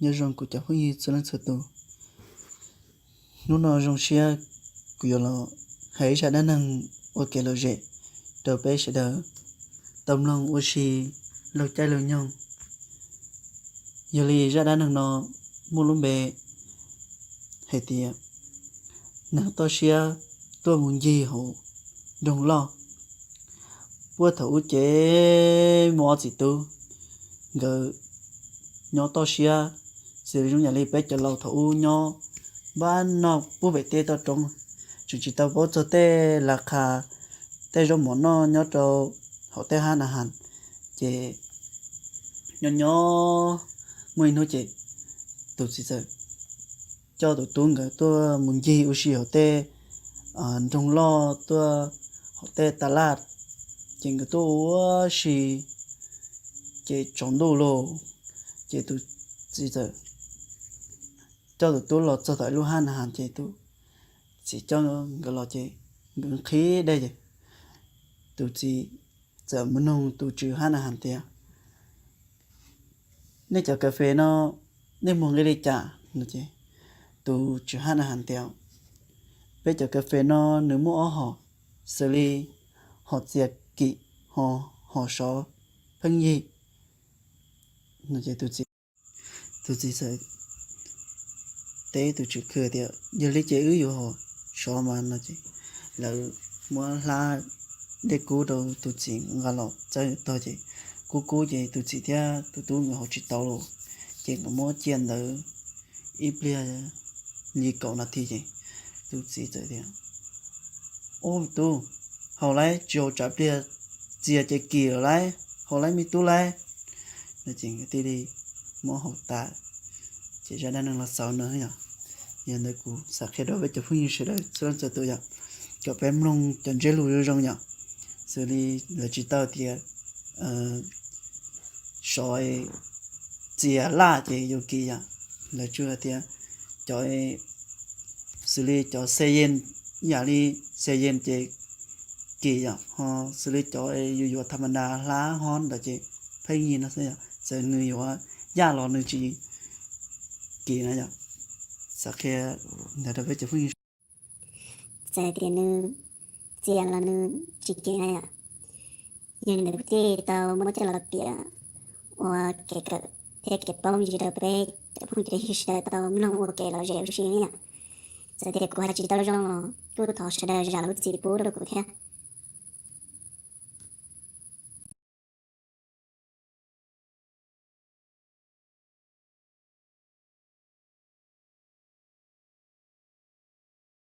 Nyob zoo kuv cov phooj ywg txhua leej txhua tus. Hnub no zoo siab kuv yuav los hais ib zaj dab neeg ua kev lom zem rau peb sawv daws tau mloog ua si laug caij laug nyoog. Yog li zaj dab neeg no muaj lub npe hais tias neeg toj siab tuaj mus ncig hauv nroog loj. Puag thaum ub ces muaj ob txiv tub, nkawd nyob toj siab, xws li zoo yam li peb cov laus thaum ub nyob npaj noj puag pem tej toj roob, tseem tsis tau paub txog tej las khas, tej zaub mov noj nyob rau hauv tej hab na has. Ces nyob nyob muaj ib hnub ces tus txiv txawm coj tus tub nkawd tuaj mus ncig ua si hauv tej nroog loj, tuaj hauv tej tas laj, ces nkawd tuaj ua si, ces tsaus ntuj lauj, ces tus txiv txawm coj tus tub los txog tom lub hab na has ces tus txiv coj nkawd los ces nkawd nqhis dej ces tus txiv txawm mus nug tus tswv hab na has tias, nej cov kas fes no nej muag nqi li cas no ces tus tswv hab na has tias, peb cov kas fes no nws muaj ob hom, xws li hom txias kim, hom sov pheej yig no ces tus txiv, tus txiv txawm teb tus tswv khw tias, yog li ces wb yuav hom sov mas no ces lawv muab hlab dej kub rau tus txiv nqa los txawb tog ces kub kub ces tus txiv thiab tus tub nkawd haus tsis tau lawm, ces nkawd muab cia ntawd ib pliag li kaum nas this ces tus txiv txawm tias, ub tub, haus lawm, tsis haus tsam pliag txias ces kim lawm lauj, haus lawm me tub lauj. No ces nkawd thiaj li muab haus tas, ces zaj dab neeg los xaus no yom. Yog ntawd kuv xav qhia rau peb cov phooj ywg sawv daws txhua leej txhua tus yom, kom peb mloog cov ntsiab lus zoo zoo yom, xws li lawv tsis tau tias sov txias laj ces yuav kim yom, lawv tsuas hais tias cov xws li cov xe yees, yam li xe yees ces kim yom, ho xws li cov yus yuav tham ma das hlab hob ntawd ces pheej yig no xwb yom, txawm nws yuav yaj los nws tsis kim na yom. Xav qhia ntawd rau peb cov phooj ywg. Txawm tias nws txias los nws tsis kim na yom, yog li ntawd kuv thiaj tau muab coj los piav ua kev kawm thiab kev paub ntsis rau peb cov phooj ywg sawv daws tau mloog ua kev lom zem ua si yom. Txawm tias kuv hais tsis tau zoo los kuj thov sawv daws zam lub txim pub rau kuv thiab.